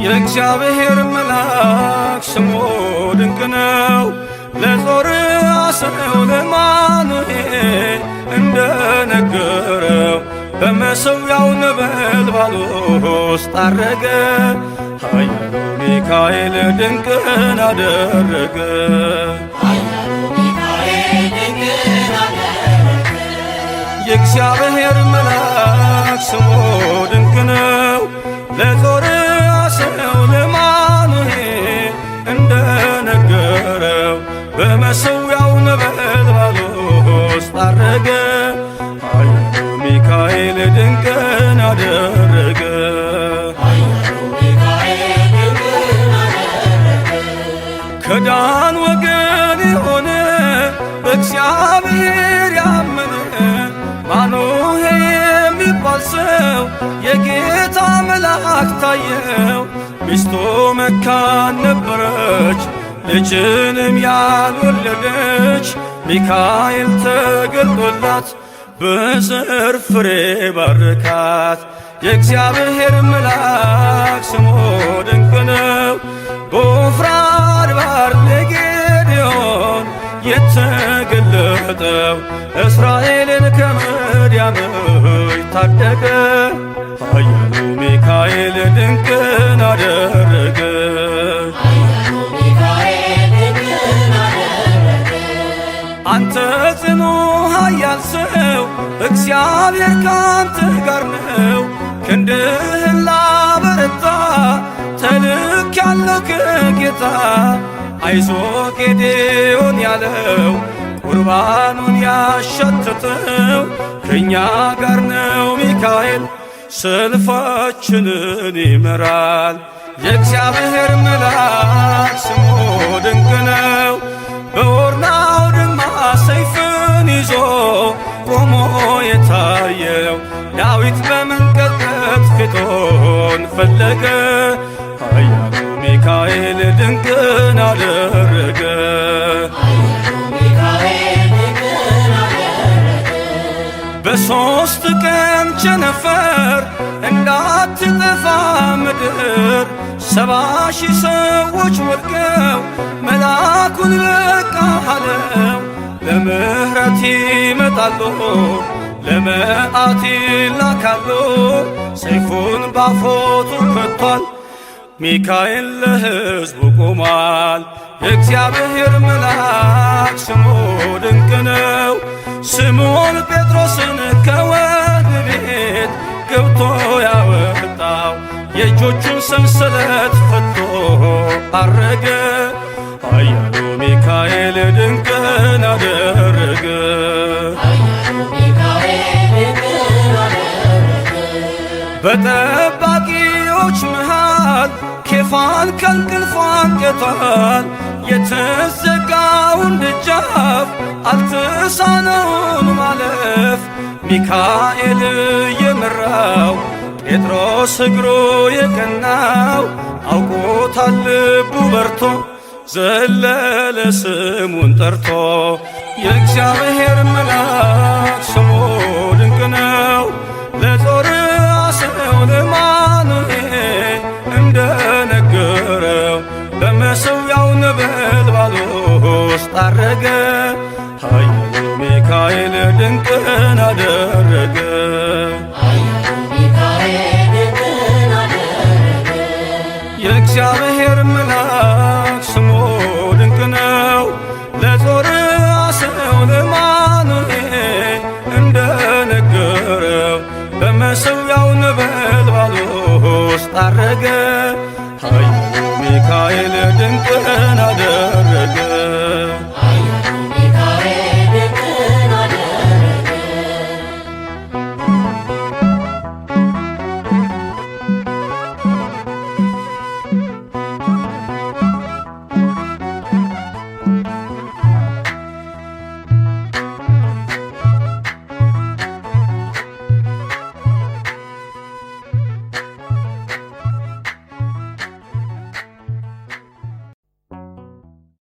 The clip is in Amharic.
የእግዚአብሔር መልአክ ስሙ ድንቅ ነው። ለጾርዓ ሰው ለማኑሄ እንደነገረው በመሠዊያው ነበልባል ውስጥ አረገ። ኃያሉ ሚካኤል ድንቅን አደረገ። የእግዚአብሔር መልአክ ስሙ ድንቅ ነው። ለጾርዓ ሰው ለማኑሄ እንደነገረው በመሠዊያው ነበልባል ውስጥ አረገ። ኃያሉ ሚካኤል ድንቅን አደረገ። ከዳን ወገን የሆነ በእግዚአብሔር ያመነ ማኑሄ የሚባል ሰው የጌታ መልአክ ታየው። ሚስቱ መካን ነበረች፣ ልጅንም ያልወለደች። ሚካኤል ተገልጦላት በዘር ፍሬ ባረካት። የእግዚአብሔር መልአክ ስሙ ድንቅ ነው። በወፍራ አድባር ለጌዴዎን የተገለጠው እስራኤልን ከምድያም እጅ ታደገ። ኃያሉ ሚካኤል ድንቅን አደረገ። አንተ ጽኑ ኃያል ሰው እግዚአብሔር ካንተ ጋር ነው። ክንድህን ላበረታ ተልኬያለሁ ከጌታ። አይዞ ጌዴዎን ያለው ቁርባኑን ያሸተተው ከእኛ ጋር ነው ሚካኤል ሰልፋችንን ይመራል። የእግዚአብሔር መልአክ ስሙ ድንቅ ነው። በኦርና አውድማ ሰይፍን ይዞ ቆሞ የታየው ዳዊት በመንቀጥቀጥ ፊቱን ፈለገ። ኃያሉ ሚካኤል ድንቅን አደረገ። በሦስት ቀን ቸነፈር እንዳትጠፋ ምድር 70,000 ሰዎች ወድቀው መልአኩን በቃ አለው። ለምሕረት ይመጣሉ ለመዓት ይላካሉ። ሰይፉን ባፎቱ ከቷል ሚካኤል ለሕዝቡ ቆሟል። የእግዚአብሔር መልአክ ስሙ ድንቅ ነው። ስምዖን ጴጥሮስን ከወህኒ ቤት ገብቶ ያወጣው የእጆቹን ሰንሰለት ፈቶ አረገ። ኃያሉ ሚካኤል ድንቅን አደረገ። በጠባቂዎች መሃል ኬፋን ከእንቅልፉ አንቅቷል። የተዘጋውን ደጃፍ አልተሳነውም ማለፍ። ሚካኤል የመራው ጴጥሮስ እግሩ የቀናው አውቆታል ልቡ በርቶ ዘለለ ስሙን ጠርቶ። የእግዚአብሔር መልአክ ስሙ ድንቅ ነው። ለጾርዓ ሰው ለማኑሄ እንደነገረው በመሠዊያው ነበልባል ውስጥ አረገ። ኃያሉ ሚካኤል ድንቅን አደረገ። የእግዚአብሔር መልአክ ስሙ ድንቅ ነው። ለጾርዓ ሰው ለማኑሄ እንደነገረው በመሠዊያው ነበልባል ውስጥ አረገ። ኃያሉ ሚካኤል